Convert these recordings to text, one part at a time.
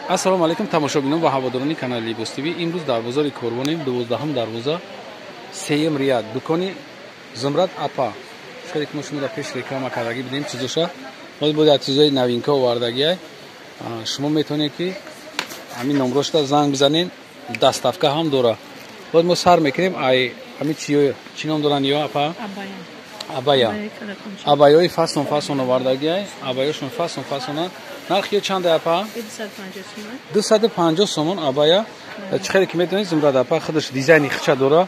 Ассалому алайкум тамошобинон ва ҳаводорони канали Либос ТВ. Имрӯз дар бозори Корвонем, 12 дарвоза, 3 рияд, дукони Зумрад апа. Хеле ки мо шуморо пеш реклама кардагӣ бидем чизоша. Боз бояд чизои новинка овардагиай. Шумо метавонед ки ҳамин номрошта занг бизанед, доставка ҳам дора. Боз мо сар мекунем ай ҳамин чиё чӣ ном доранд ё апа? Абая. Абаёи фасон фасон овардагиай, абаёшон фасон фасонанд. Нархи ё чанд апа? 250 сомон абая. Чӣ хеле ки медонед, Зумрад апа худаш дизайни хича дора.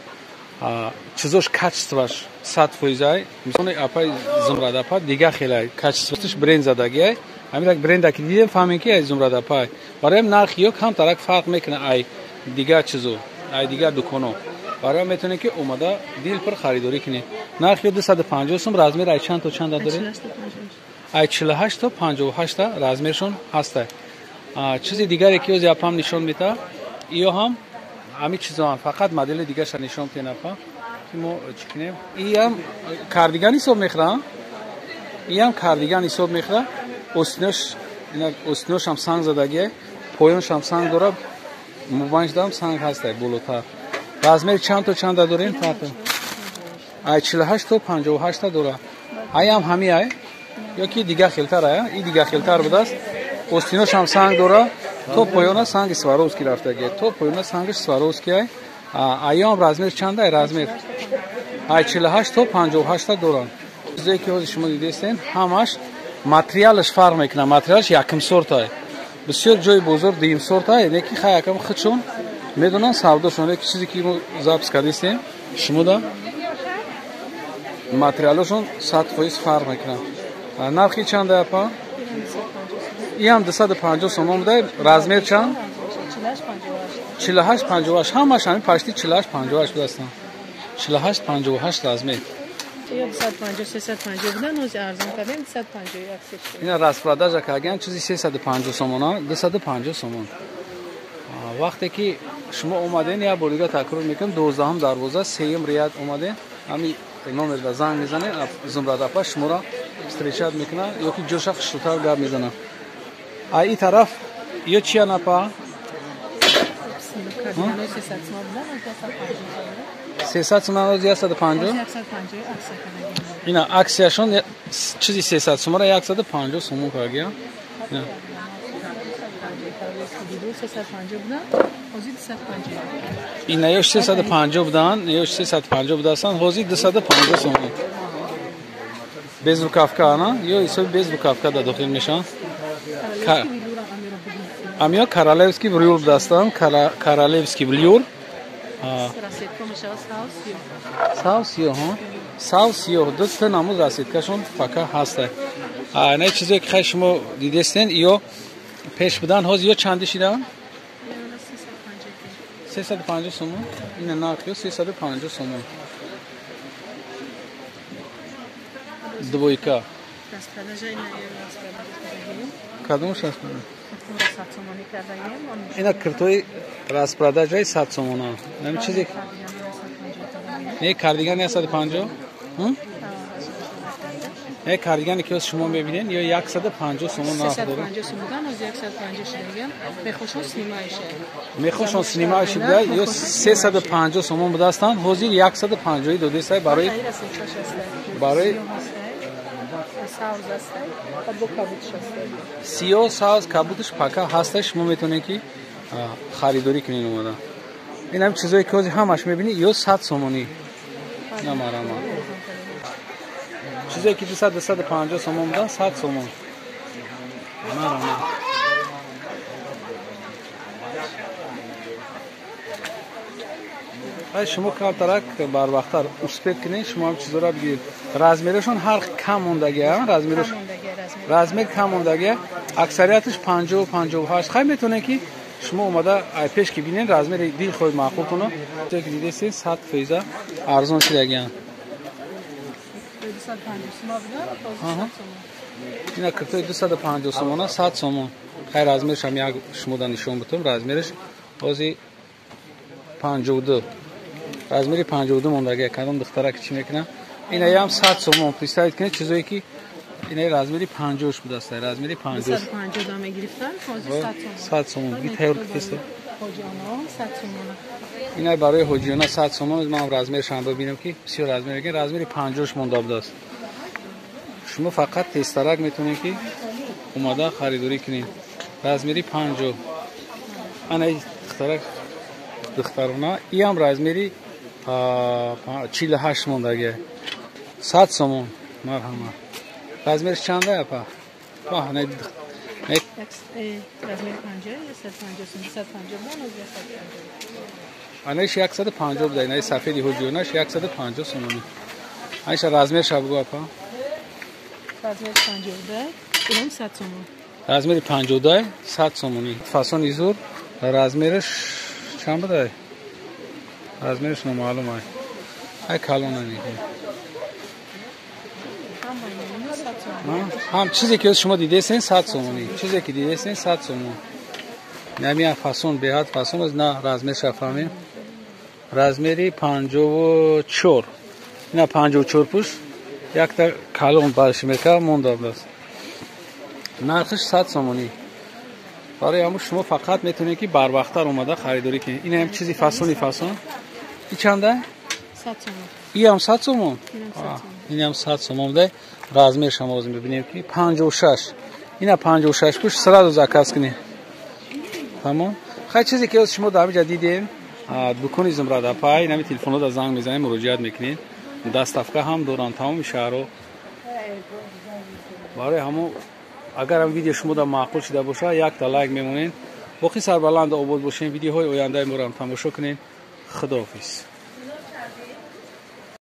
Чизош качестваш 100% ай. Мисоли апаи Зумрад апа дига хеле качестваш бренд задагиай. Ҳамин як бренда ки дидем фаҳмем ки ай Зумрад апа. Барои нархи ё камтарак фарқ мекунад ай дига чизо, ай дигар дуконо. Барои метавонед ки омада дилпур харидорӣ кунед. Нархи ё 250 сом, размер ай чанд то чанд доред? Ай 48 то 58 размершон ҳаста. Чизи дигаре ки ози апам нишон медиҳад, иё ҳам ҳамин чизоам, фақат модели дигарша нишон медиҳем апа, ки мо чӣ кунем. Иам кардиган ҳисоб мехӯрад, иам кардиган ҳисоб мехӯрад. Остинош, ина остинош ҳам санг задагиай, поёнш ҳам санг дорад, мубанҷда ҳам санг ҳастай болотар. Размер чанд то чанда дорем? Ай 48 то 58 дорад. Ай ҳам ҳами ай ё ки дига хелтар ай, и дига хелтар будааст. Остинош ҳам санг дорад, то поёна санги Сваровски рафтагиай, то поёна санги Сваровски ай. Айём размер чанд ай? Размер ай 48 то 58 дорад. Чизе ки ҳозир шумо дидестен, ҳамаш материалаш фарқ мекунад. Материалаш якум сорт ай. Бисёр ҷои бозор дуюм сорт ай, лекин хай якам худшон медонанд савдошон. Лекин чизе ки мо запис кардистем, шумода материалашон 100% фарқ мекунад. Нархи чанд ай апа? Иам 250 сомон буда. Размер чанд? 48 58. Ҳамаш ҳамин пашти 48 58 будастанд. 48 58 размер. Ё 250 350 будан, ҳозир арзон кардем 251. Ина распродажа кардем, чизи 350 сомона, 250 сомон. Вақте ки шумо омаден, як бор дига такрор мекунем, 12 дарвоза, 3 рияд омаден, ҳамин номерда занг мезанед, Зумрад апа шуморо встречать мекунад ё ки ҷоша хушрӯтар гап мезанад. А и тараф ё чиян апа? 300 сомон 150. Ина аксияшон чизи 300 сомонро 150 сомон кардагия. Ина ё 350 будан, ё 350 будастанд, ҳозир 250 сомон. Без рукавка, ана? Ё ҳисоби без рукавка да дохил мешаванд. Амиё королевский велюр будастанд, королевский велюр. Сав сиёҳ, сав сиёҳ, ду та намуд расеткашон пока ҳаста. На чизе ки хай шумо дидестен, ё пеш будан, ҳозир ё чанди шидан? 350 сомон. Ина нарх ё 350 сомон. Двойка. Кадом распродажа? Ина киртои распродажаи 100 сомона. Нами чизе не кардиган 150? Не кардигане ки шумо мебинед, ё 150 сомон нарх дорад. 350 сомон, ҳозир 150 шудагиам. Мехошон снимаиша. Мехошон снимаиша буда, ё 350 сомон будастанд, ҳозир 150 додесай барои сиёҳ, сабз, кабуташ пака ҳаста. Шумо метавонед ки харидорӣ кунед омада. Ин ҳам чизое ки ҳозир ҳамаш мебинед, ё 100 сомонӣ. Намарама. Чизое ки 200 250 сомон будан, 100 сомон. Марама. Ай шумо камтарак барвақттар успеть кунед, шумо ҳам чизоро бигиред. Размерашон ҳар кам мондагия, размераш размер кам мондагия, аксарияташ 50 58. Хай метавонед ки шумо омада ай пеш ки бинед, размери дилхоҳ маъқул кунад. Чизе ки дидестед, 100% арзон шудагиянд. Ина киртои 250 сомона, 100 сомон. Хай размераш ҳам як шумода нишон бутум, размераш ҳозир 52. Размери 52 мондагия. Кадом духтара ки чӣ мекунад? Ина ям 100 сомон. Представить кунед чизое ки Ина размери 50 будааст, размери 50. 250 да мегирифтан, ҳозир 100 сомон. 100 сомон. Би тайёр кист. Ҳоҷиёна 100 сомон. Ина барои ҳоҷиёна 100 сомон. Ман размершам бибинам ки бисёр размер мегин, размери 50 монда будааст. Шумо фақат тезтарак метавонед ки омада харидорӣ кунед. Размери 50. Ана духтарак духтарона иам размери 48 мондагия. 100 сомон. Марҳамат. Размерш чанда апа? Баҳ, не размери 50, 150 сом, 150 бон, 150. Анаш 150 буда, ина сафеди ҳоҷионаш 150 сомонӣ. Аниша размерша бугу апа. Размери 52, инам 100 сомон. Размери 52, 100 сомонӣ. Фасони зур, размераш чанд буда? Размераш номаълум ай. Ай калона неки. Ҳам чизе ки шумо дидесен 100 сомонӣ. Чизе ки дидесен 100 сомон. Намия фасон беҳад фасон аст, на размерша фаҳмем. Размери 54. Ина 54 пуш якта калон баршимека монда будааст. Нархиш 100 сомонӣ. Барои ҳамун шумо фақат метавонед ки барвақттар омада харидорӣ кунед. Ин ҳам чизи фасони фасон. И чанда? 100 сомон. И ҳам 100 сомон? Ин ҳам 100 сомон буда. Размершам ҳозир мебинем ки 56. Ина 56 пуш сразу заказ кунед. Тамом. Хай чизе ки шумо дар инҷа дидем, дукони Зумрад апай, инами телефонҳо занг мезанем, муроҷиат мекунед. Доставка ҳам доранд тамоми шаҳрҳо. Барои ҳамон агар ҳам видео шумо да маъқул шуда бошад, якта лайк мемонед. Боқӣ сарбаланд обод бошед. Видеоҳои ояндаи моро ҳам тамошо кунед. Худоҳофиз.